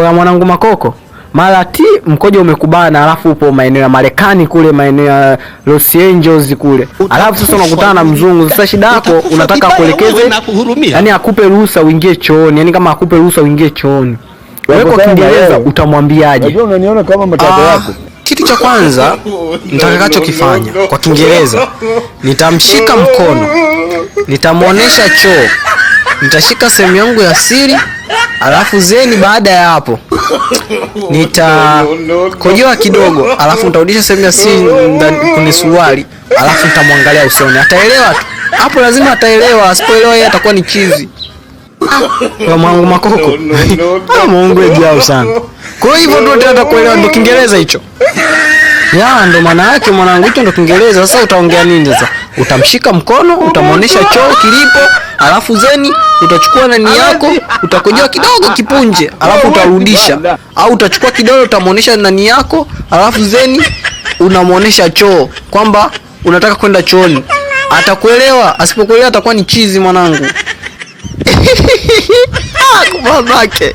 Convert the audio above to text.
Oya mwanangu Makoko, mara ti mkojo umekubana, alafu upo maeneo ya Marekani kule, maeneo ya Los Angeles kule, alafu sasa unakutana na mzungu. Sasa shida yako Utakufa unataka vibaya wewe, akuelekeze, nakuhurumia. yani akupe ruhusa uingie chooni, yani kama akupe ruhusa uingie chooni, wewe kwa Unakutana na Kiingereza wewe. utamwambiaje? Unajua unaniona kama matata yako. Kitu cha kwanza nitakachokifanya kwa Kiingereza, nitamshika mkono, nitamwonyesha choo, nitashika sehemu yangu ya siri, alafu zeni, baada ya hapo nitakojoa kidogo, alafu nitarudisha sehemu ya siri ndani kwenye suruali, alafu nitamwangalia usoni, ataelewa tu hapo, lazima ataelewa. Asipoelewa yeye atakuwa ni chizi. Ah, mwanangu Makoko. Ah, Mungu ejao sana. Kwa hivyo ndio tena atakuelewa, ndio Kiingereza hicho. Ya, ndo maana yake mwanangu, hicho ndo Kiingereza. Sasa utaongea nini sasa? Utamshika mkono, utamwonyesha choo kilipo, alafu zeni utachukua nani yako, utakojoa kidogo kipunje, alafu utarudisha. Au utachukua kidole utamwonyesha nani yako, alafu zeni unamwonyesha choo kwamba unataka kwenda chooni. Atakuelewa, asipokuelewa atakuwa ni chizi mwanangu. Ah, babake.